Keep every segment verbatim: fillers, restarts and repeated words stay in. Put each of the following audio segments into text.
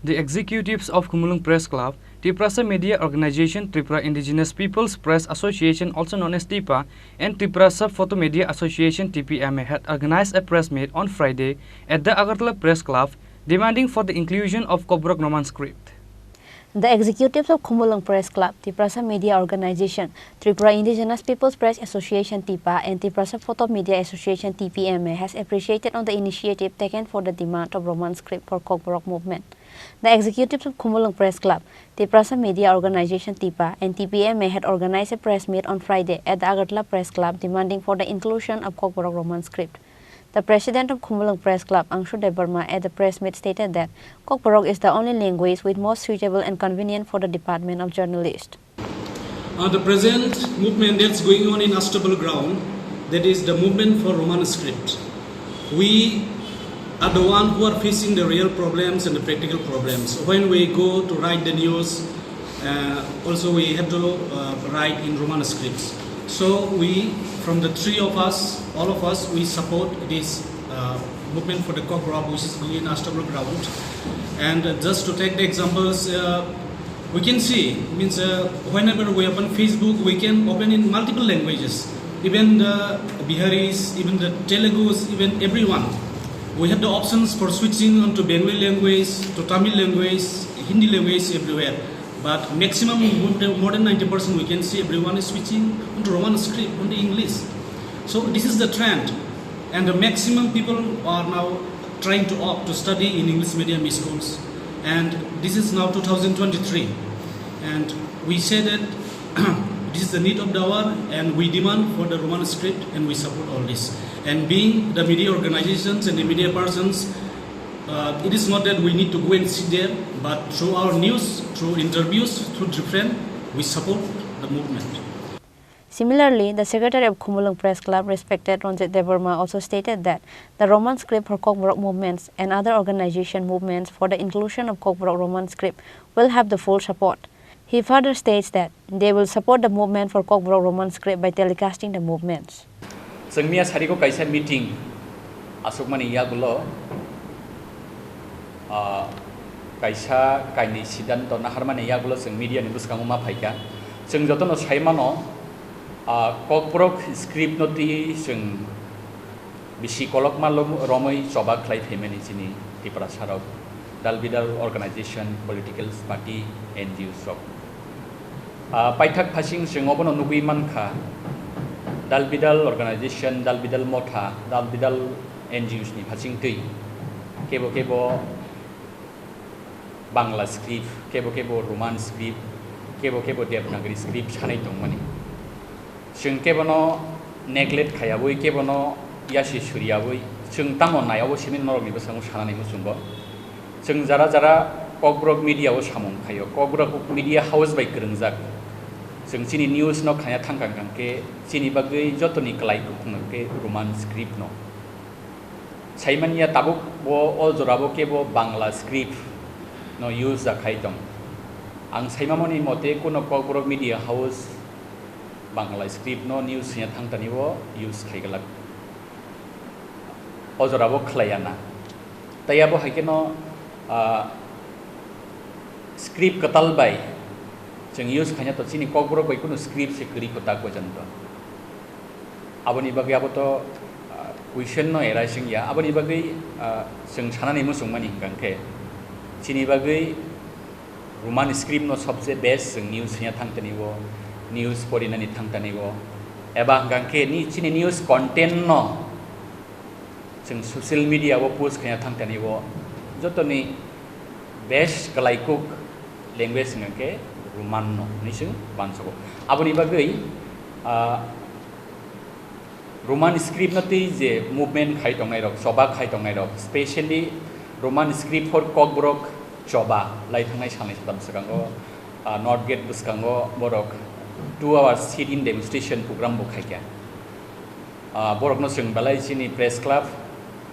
The executives of Khumulwng Press Club, Tiprasa Media Organization, Tripura Indigenous Peoples Press Association, also known as TIPA, and Tiprasa Photo Media Association, T P M A, had organized a press meet on Friday at the Agartala Press Club demanding for the inclusion of Kokborok Roman script. The executives of Khumulwng Press Club, Tiprasa Media Organization, Tripura Indigenous Peoples Press Association, TIPA, and Tiprasa Photo Media Association, T P M A, has appreciated on the initiative taken for the demand of Roman script for Kokborok movement. The executives of Khumulwng Press Club, Tiprasa Media Organization, TIPA, and T P M A had organized a press meet on Friday at the Agartala Press Club demanding for the inclusion of Kokborok Roman script. The president of Khumulwng Press Club, Angshu Debbarma, at the press meet stated that Kokborok is the only language with most suitable and convenient for the department of journalist. Uh, the present movement that's going on in Astabal ground, that is the movement for Roman script. We are the one who are facing the real problems and the practical problems. When we go to write the news, uh, also we have to uh, write in Roman scripts. So we, from the three of us, all of us, we support this uh, movement for the Kokborok, which is going in Astabal ground. And uh, just to take the examples, uh, we can see, means uh, whenever we open Facebook, we can open in multiple languages. Even the Biharis, even the Telugus, even everyone. We have the options for switching onto Bengali language, to Tamil language, Hindi language, everywhere. But maximum, more than ninety percent, we can see everyone is switching onto Roman script, onto English. So this is the trend. And the maximum people are now trying to opt to study in English medium schools. And this is now two thousand twenty-three. And we say that this is the need of the hour, and we demand for the Roman script, and we support all this. And being the media organizations and the media persons, uh, it is not that we need to go and sit there, but through our news, through interviews, through different, we support the movement. Similarly, the secretary of Khumulwng Press Club, respected Ranjit Debbarma, also stated that the Roman script for Kokborok movements and other organization movements for the inclusion of Kokborok Roman script will have the full support. He further states that they will support the movement for Kokborok Roman script by telecasting the movements. Chwng miya sariko kaisa meeting aswkmani yagulo, ah, kaisa kainwi siddhanto naharmani yagulo chwng media ni bwskango ma phaikha. Chwng jotono sai mano, ah, Kokborok script no twi chwng bisi kolokma lom-, romwi choba khlai phaimani chini Tiprasa rok, dal bidal organization, political party, N G Os rok. Ah, paithak phasing chwng obono nugwi mankha, dal bidal organization, dal bidal motha, dal bidal N G Os ni phasing twi kebo kebo Bangla script, kebo kebo Roman script, kebo kebo Devanagari script sanai tongmani. Chwng kebono neglect khayabwi, kebono yasi suriyabwi, chwng tamo naiyago simi norokni bwskango sanani muchungo. Chwng jara jara Kokborok media o samung khaio, Kokborok media house bai kwrwngjak. Chwng chini news no khaya thangkha hwnkhe chini bagwi jotoni kwlai kuphung hwnkhe Roman script no. Saimanya tabuk bo o jora bo kebo Bangla script no use ja khai tong. Ang saimamoni mote kuno Kokborok media house Bangla script no news ya thangtani o use khai glak. O jora bo khlaiya na. Tai abo hai kheno, ah, script kwtal bai chwng use khaina to chini Kokborok bai kuno script se kwrwi kwtak bai jani to. Aboni bagwi abo to, ah, question no arising ya. Aboni bagwi, ah, chwng sanani muchungmani hwnkha khe chini bagwi Roman script no sobse best chwng news hwnya thangtani o, news porinani thangtani o. Eba hwnkha khe ni chini news content no chwng social media o post khaina thangtani o jotoni best kwlaikuk language hwnkha khe Roman no hinwi chwng uansugo. Aboni bagwi, ah, Roman script no twi je movement khai tongnai rok, choba khai tongnai rok, specially Roman script for Kokborok choba lai thangnai salni satam swkango, ah, North Gate bwskango borok two hours sit-in demonstration program bo khaikha. Ah, borokno chwng belai chini press club,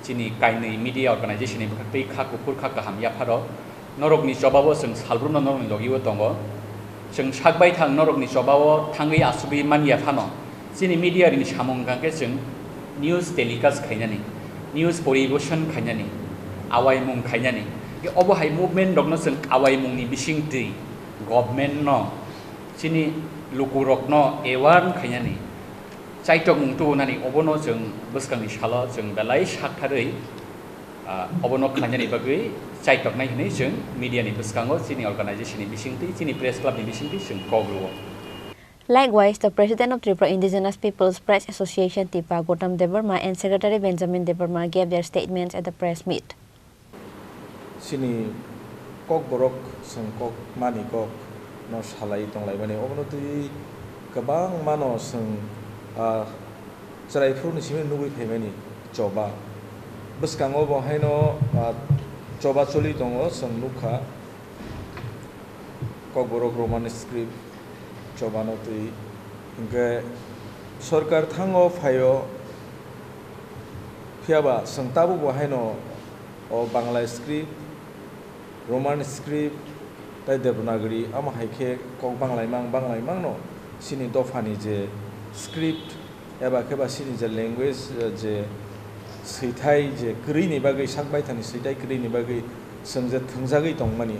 chini kainwi media organization ni bwkhaktwi kha kuphur kha kaham yapharo norokni chobao chwng salbrumno norokni logio tongo. Chwng sakbai thang norokni chobao thangwi asugwi manya phano chini media ni samung hwnkha khe chwng news telecast khainani, news poriboson khainani, awaimung khainani. Obo hai movement rokno chwng awaimungni bisingtwi government no chini lukurokno aware khainani, chaitok mung tubunani, obono chwng bwskangni salo chwng belai saktharwi, ah, obono khlainani bagwi chaitoknai hwnwi chwng media ni bwskango chini organization ni bisingtwi, chini press club ni bisingtwi chwng kok rwo. Likewise, the president of Tripura Indigenous People's Press Association, TIPA, Gautam Debbarma and secretary Benjamin Debbarma gave their statements at the press meet. Chini kokborok chwng kok mani kok no salai tonglaimani, obono twi kwbangmano chwng, ah, chwrai phuruni simi nugwi phaimani choba. Bwskango bo haino, ah, choba choli tongo, chwng nukha. Kokborok Roman script chobano twi, hinkhe sorkar thango phaio, phiyaba chwng tabukbo haino o Bangla script, Roman script tei Devanagari, amo hai khe kok banglaimang banglaimangno chini dophani je script, eba khe ba chini je language, eh, je swithai je kwrwini bagwi, sak baithani swithai kwrwini bagwi chwng je thwngjagwi tongmani.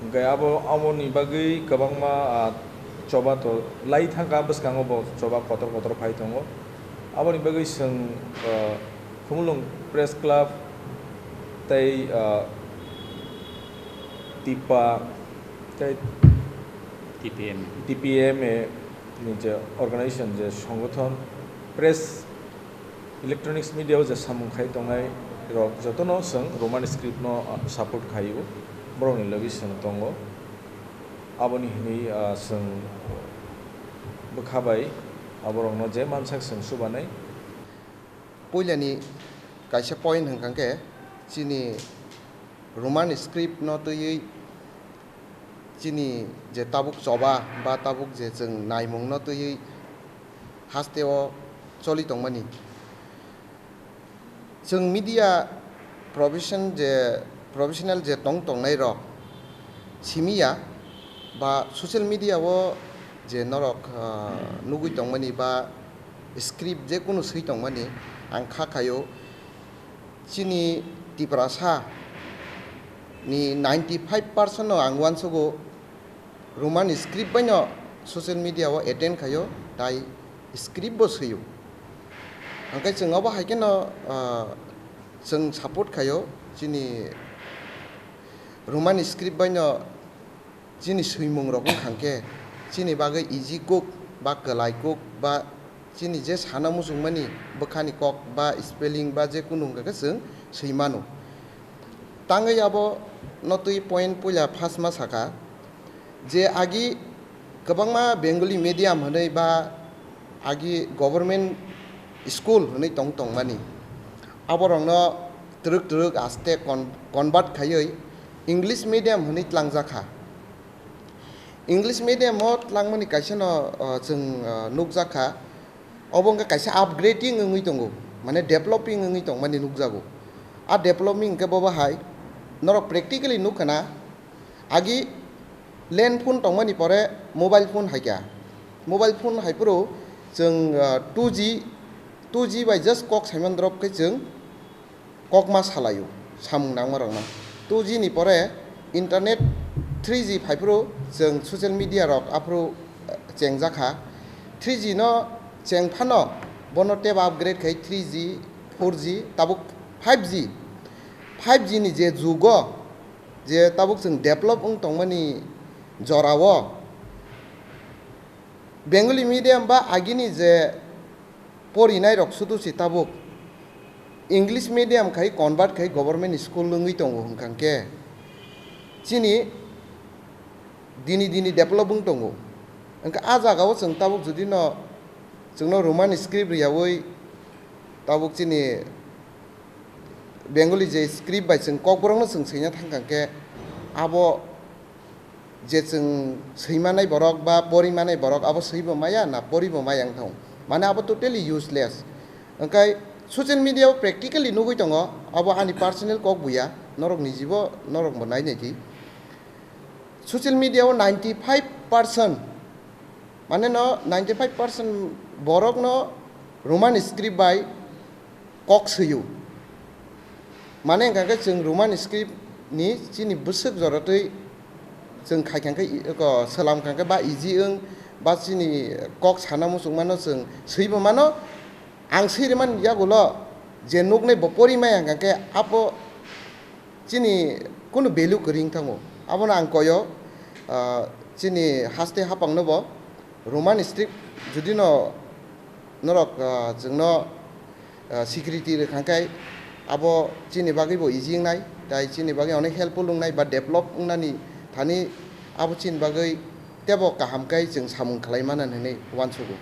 Hwnkhe abo, aboni bagwi kwbangma, ah, choba to lai thangkha, bwskango bo choba kotor kotor phai tongo. Aboni bagwi chwng, ah, Khumulwng Press Club tei, ah, TIPA tei T P M. T P M A ni je organization, je songothon, press, electronics media o je samung khai tongnai rok jotono chwng Roman script no, ah, support khai o, borok ni logi chwng tongo. Aboni hwnwi, ah, chwng bwkha bai aborok no je mansak chwng chubanai. Puilani kaisa point hwnkha khe chini Roman script no twiwi chini je tabuk choba ba tabuk je chwng naimung no twiwi haste o choli tongmani. Chwng media profession je, professional je tong tongnai rok simi ya ba social media o je norok, ah, nugwi tongmani ba script je kunu swi tongmani, ang kha khaio chini Tiprasa ni ninety five percent no ang uansugo Roman script baino social media o attend khaio, tai script bo swio. Hwnkhe chwng obo hai kheno, ah, chwng support khaio chini Roman script baino chini swimung rok wngkha khe chini bagwi easy kuk ba kwlai kuk ba chini je sana muchungmani bwkhani kok ba spelling ba je kunu wngkha khe chwng swi mano. Tangwi abo no twi point puila first ma saka je agi kwbangma Bengali medium hwnwi ba agi government school hwnwi tong tongmani, aborokno twrwk twrwk aste con-, convert khaiwi English medium hwnwi tlangjakha. English medium o tlangmani kaisa no, o, chwng, o, nukjakha. Obo wngkha kaisa upgrading wngwi tongo, mane developing wngwi tongmani nukjago. A developing hwnkhe bobo hai norok practically nukha na, agi land phone tongmani pore mobile phone hai kha. Mobile phone hai phuru chwng, ah, two G, two G bai just kok saiman drop khe chwng kokma salaio samung nangmarokno. Two G ni pore internet three G phaiphuru chwng social media rok aphuru, eh, chengjakha. Three G no cheng phano bono tebo upgrade khai three G, four G, tabuk five G. Five G ni je jugo, je tabuk chwng develop wng tongmani jorao, Bengali medium ba agini je porinai rok sudu si tabuk English medium khai convert khai government school wngwi tongo hwnkha khe chini dini dini develop wng tongo. Hwnkha a jagao chwng tabuk jodi no chwngno Roman script riyawi tabuk chini Bengali je script bai chwng kokborokno chwng swina thangkha khe abo je chwng swimanai borok ba porimanai borok abo swibo maya na poribo maya wng thang, mane abo totally useless. Hwnkhe social media o practically nugwi tongo, abo ani personal kok buya, norok nijibo norok bo nai nai di. Social media o ninety five percent, mane no ninety five percent borok no Roman script bai kok swio. Mane hwnkha khe chwng Roman script Ni chini bwswk joratwi chwng khai kha khe, i-, ko, swlam kha khe ba easy wng, ba chini kok sana muchung mano chwng swibo mano. Ang swi rwmani yagulo je nuknai bo pori maya hwnkha khe abo chini kunu value kwrwi wng thango. Abono ang koyo, ah, chini haste haphangno bo Roman script judino norok, ah, chwngno, ah, security rwkha khe abo chini bagwi bo easy wngnai, tai chini bagwi onek helpful wngnai ba develop wngnani thani abo chini bagwi teibo kaham khe chwng samung khlai mano hinwi uansugo.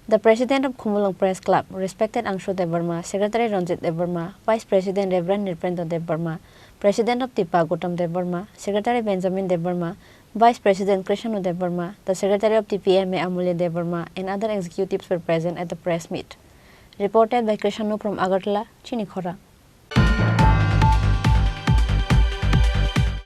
The President of Khumulwng Press Club, respected Angshu Debbarma, Secretary Ranjit Debbarma, Vice President Reverend Nrpendra Debbarma, President of TIPA Gautam Debbarma, Secretary Benjamin Debbarma, Vice President Krishna Debbarma, the Secretary of TPMA Amulya Debbarma, and other executives were present at the press meet. Reported by Krishna from Agartala, Chini Khorang.